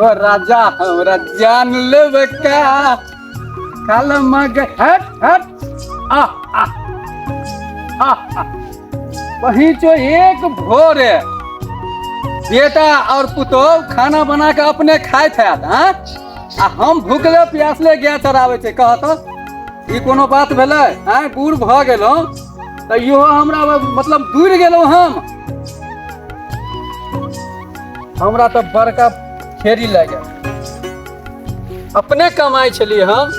ओ राजा हमरा जान लेबे का काल मग हट हट आ आ आ आ। बहिचो एक भोरे बेटा और पुतोह खाना बना के अपने खाइत हैत हाँ आ हम भूखले प्यासले गाय चराबै छै कह तऽ ई कोनो बात भेलै आँय बूढ़ भऽ गेलहुँ तऽ इहो हमरा मतलब दूर गेलहुँ हम। हमरा तऽ बड़का फेरी लागि गेल। अपने कमाइ छलियै हम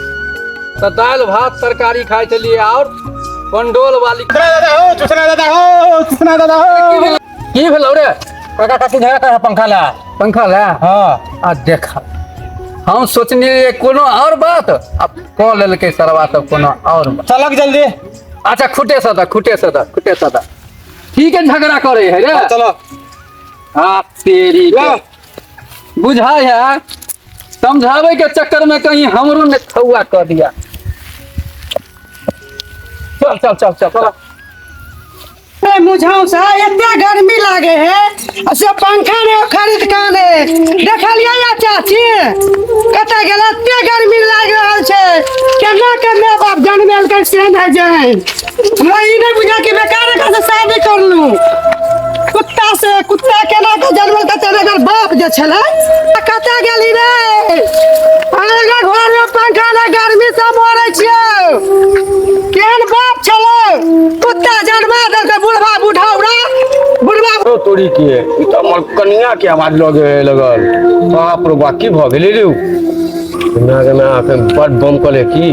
तऽ दालि भात तरकारी खाइ छलियै आओर पंडोल वाली। दादा हो चुसना दादा हो चुसना दादा हो। की भेलौ रे? काका काकी झगड़ा कर पंखा ला। पंखा ला? हाँ। आ देख हम सोचने रहियै कोनो और बात आ कऽ लेलकै सरवा सब कोनो और बात। चलक जल्दी। अच्छा खुटे सदा खुटे सदा खुटे सदा ठीक है झगड़ा करे है रे। हाँ, चलो। हाँ तेरी ला। बुझाय है समझावे के चक्कर में कहीं हमरो ने खौआ कर दिया। चल चल चल चल चल। ए मुझाऊ सा एते गर्मी लागे है आ से पंखा ने खरीद के आने देखलियै या चाची कतऽ गेल एते गर्मी लागि रहल छै केना के माय बाप जनमेलकै से नहि जानि। हमरा ई नहि बुझा कि बेकार एकर से शादी करलू। कुत्ता से कुत्ता केना के जनमेलकै तेना एकर बाप जे छलै आ कतऽ गेली रे? अरे घर में पंखा ने गर्मी से मरै छियै। केहन बाप छलै कुत्ता जन्मा देलकै बुढ़वा बुढ़ौरा बुढ़वा। ओ तोरी के ई तऽ हमर कनिया के आवाज लगे लगल। बाप रे बाप की भऽ गेलै रे? ना गे ना एखन बड बम कले की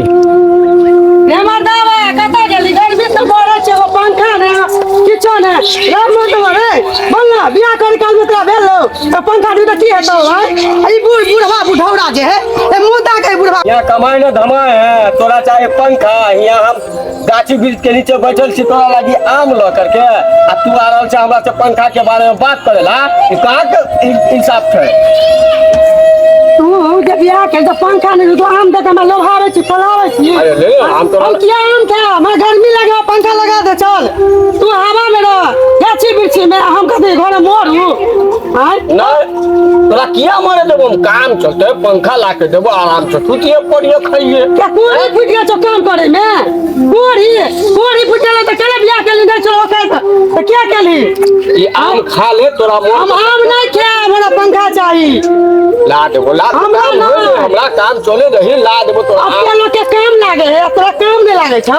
रे मर्दावा कतऽ गेली? गर्मी से मरै छै एगो पंखा ने किछो ने। राम मर्दवा रे बोल ना बियाह करे काल में तोरा भेल हौ तऽ पंखा दी तऽ की हेतौ? आँय ई बूढ़ बुढ़वा बुढ़ौरा जे है ए मुँह ताके बुढ़वा। यहाँ कमाई न धमाई है तोरा चाहे पंखा। यहाँ हम गाछी वृक्ष के नीचे बैठल छी तोरा लागी आम ल करके आ तू आ रहल छै हमरा से पंखा के बारे में बात करेला। ई कहाँ के इंसाफ छै? तू जे बियाह के तऽ पंखा नहीं तू आम दे के हमरा लोभाबै छी पलाबै छी। अरे ले आम तोरा। हम किया आम खा? हमरा गर्मी लगे पंखा लगा दे चल। तू हवा में रह गाछी वृक्षी में हम कथी घर में मरू? आँय? नहीं तोरा किया मरे देबो? हम काम चलते पंखा ला के देबो आराम से सुतिए पड़िए खाइए। क्या कोड़ी फुटि गेल छौ काम करे में? कोड़ी कोड़ी फुटि गेल तऽ केना बियाह केली? नहि छौ ओकर तऽ किया केली? ई आम खा ले तोरा मोन। हम आम नहीं खायब हमरा पंखा चाही। ला देबो ला देबो, हमरा काम होय नहि। हमरा काम चले रही ला देबो तोरा। अपने लोग के काम लागे है तोरा काम नहीं लागे छौ।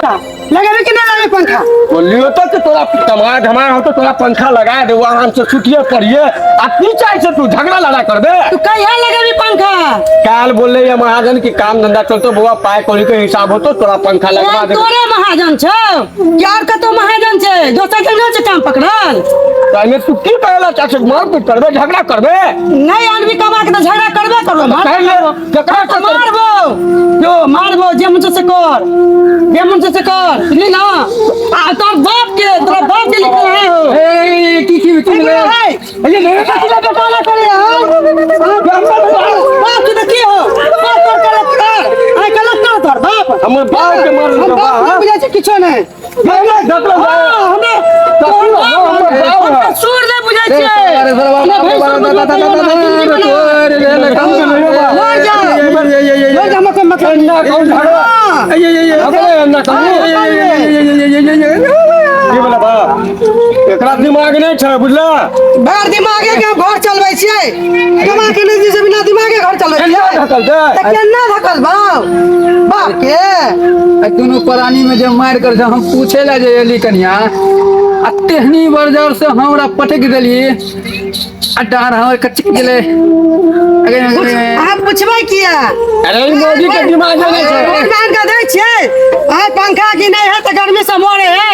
लगाबे कि नहीं लगाबे पंखा? बोलियो तो कि तोरा कमा धमा हो तो तोरा पंखा लगा देबो आराम से सुतिए पड़िए। आ की चाहे छे तू झगड़ा लड़ा करबे? तू कहिया लगाबी पंखा? काल बोलले ये महाजन की काम धंधा चलतो बउआ पाई कौड़ी के हिसाब होतो तोरा पंखा लगवा देबो। तोरे महाजन छौ कि और कतौ महाजन छै? दोसर के नहि छै काम पकड़ल। तहने तू की कहला चाचे? मारपीट करबे झगड़ा करबे? नहीं आनबी कमा के तो झगड़ा करबे करबो। मार काहे ले? केकरा तो मारबो जो मारबो जे मन से कर जे मन से कर सुनली ना? आ तोर बाप के तोरा बाप के लिखल है हो। ए की की की ए, ए, ए, ये कथी लए बेटाला करे हो? बाप के तो की हो? बाप तोर कलेक्टर आइ कलेक्टर तोर बाप। हमर बाप के मारल हम बाप बा। के बुझै छै किछो नहि। नहीं, डॉक्टर हाँ, साहब। हमे डॉक्टर साहब, हमर बाप हम है। तऽ सूर नहि बुझै छियै। अरे सरवा, अपना भैंस अरे बुझबै बाबा, तैयो ना, जिंदगी बना। अरे रे, रे, काम के नहीं बा। मर जा। मर जा, हमरा कोई मतलब ना कौन झगड़ा? हाँ। झगड़ा ना कौन? की बोला बा? एकरा दिमाग नहीं छै बुझला? बड़ दिमागे के हम घर चलबै छियै। कमा के नहि से बिना दिमागे घर चलबै केना छियै। धकल दे? तऽ केना धकल बाप? बाप के? आ दुनू प्राणी में जे मारि कर हम पूछे ला जे एली कनिया आ तेहनी बरजर से हमरा पटक देली आ डाँड़ हमर कचक गेलै। अगे, अगे, अहाँ पुछबै किया? अरे ई मोदी के दिमाग नहीं छै। भोट मान के दै छियै। आइ पंखा की नहि है तऽ गर्मी से मरे है।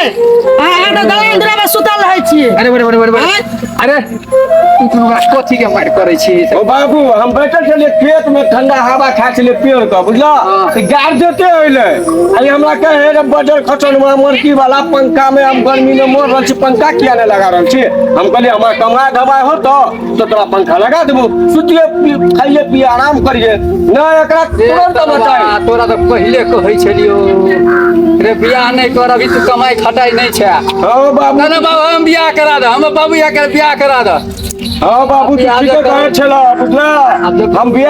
अहाँ तऽ दलान दुरा में सुतल रहै छियै। अरे बड़े बड़े बड़े बड़े। आँय? अरे तू तऽ हमरा कथी के मारि करै छी? ओ बाबू हम बैठल छलियै खेत में ठंडा हवा खाइ छलियै पेड़ के बुझला? हाँ। तऽ गाड़ देते अइलै। आ ई हमरा कहे रे बजर खचन में मुर्गी वाला पंखा में हम गर्मी में मर रहल छी पंखा किया नहीं लगा रहल छी? हम कहलियै हमरा कमाई धमाई होतो तो तोरा पंखा लगा देबो सुतिए खाइए पिए आराम करिए। नहीं एकरा तुरंत बचाई। तोरा तऽ पहिले कहै छलियौ रे बियाह नहीं कर अभी तू कमाई खटाई नहीं छै। हाँ बाबू। ना ना बाबू हम बियाह करा दे हम बाबू यहाँ के बियाह बियाह करा दह। हाँ बाबू, तू ठीके कहै छला, बुझला? हम बियाह